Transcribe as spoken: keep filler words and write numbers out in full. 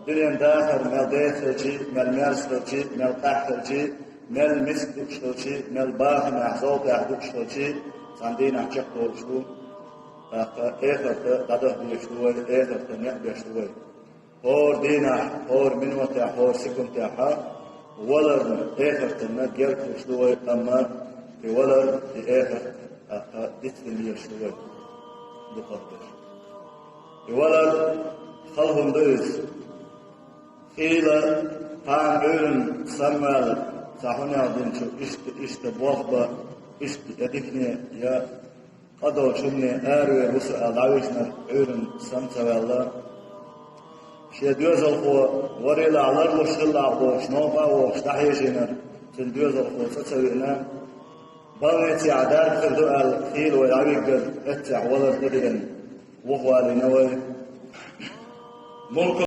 Дуьнен дахар мел деца хилча, мел мерза хилча, мел къаьхьа хилча, мел миска дууш хилча, мел бахамехь, зовкъехь дууш хилча, цхьана дийнахь чекхдолуш ду. ТӀаккха эхарта дӀадахьа дезаш ду вай, эхарта некъ беш ду вай. ХӀора дийнахь, хӀора минотехь, хӀора секундехь валарна, эхартана герга хуьлуш ду вай, амма и валар, и эхарт, тӀаккха дицдина лелаш ду вай. Дукхах дерш. И валар хала хӀума ду иза. Хийла, кхана Ӏуьйранна самаваьлла, цхьа хӀун аьлла динчу, иштта, иштта болх бан, иштта я дикане, я къа долчу хӀумане аравер ву со аьлла дӀавижнарг Ӏуьйранна сама ца ваьлла. Шен доьзалхо варелахь ларлуш хилалахь бохуш, новкъа а вохуш дӀахьежийнарг цуьнан доьзалхо цӀа ца веана, балнецехь дарба хир ду аьлла, хийла вай дӀавиггар, эццехь валар тӀедеана, вухавалийна вай. Мункар